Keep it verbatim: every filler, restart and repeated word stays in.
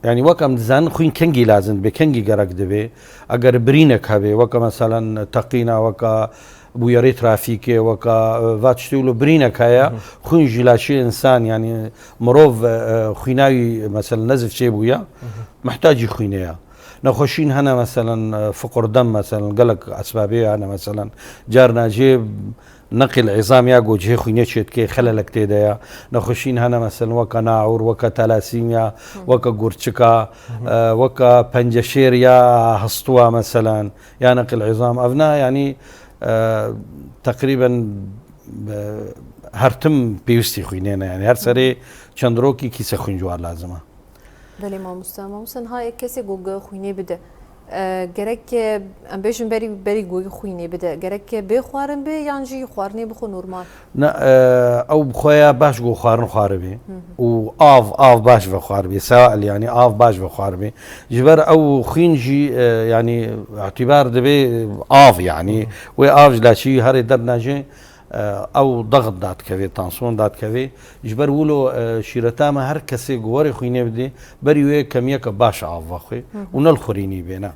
Yani wek em dizanin xwîn kengî lazim dibe, kengî gerek dibe. Eger birînek hebe, weke meselen teqîna, weke bûyerê trafîkê, weke, e, va tiştê wilo birînek heye, xwîn ji laşê însan, yani mirov, e, e, xwîna wî, meselen nezif çêbûye, mihtacî xwînê ye. Nexweşîn hene, meselen, e, fiqurdem, meselen gelek esbabê hene, meselen carna jê neqil îzam ya ku cihê xwînê çêdike, xelelek tê de ya. Nexweşîn hene, meselen weke naûr, weke talasîmya, weke gurçika, e, weke penceşêr ya hestûa, meselen, ya neqil îzam. Evna, yani, e, teqrîben, e, her tim pêwistî xwînê ne. Yani her serê çend rokî kîse xwîn ji wan lazim e. Belê mamoste. Mamoste, niha yek kesê ku xwînê bide, e, gerek, e, em bêjin berî, berî ku xwînê bide, gerek bê xwarin bê yan jî xwarinê bixwe normal? Ne, e, ew bi xwe ya baş ku xwarin xwaribê û av, av baş ve xwaribê. Sewail, yani av baş ve xwaribê. Ji ber ew xwîn jî, e, yani îtîbar dibe av, yani wê av ji laşî herê dernajê, e, ew daxit dadikevê, tansiyon dadikevê. Ji ber wilo, e, şîreta me her kesê ku were xwînê bidê, berî wê kemiyeke baş av vexwê û ne li xwirînî bê, ne.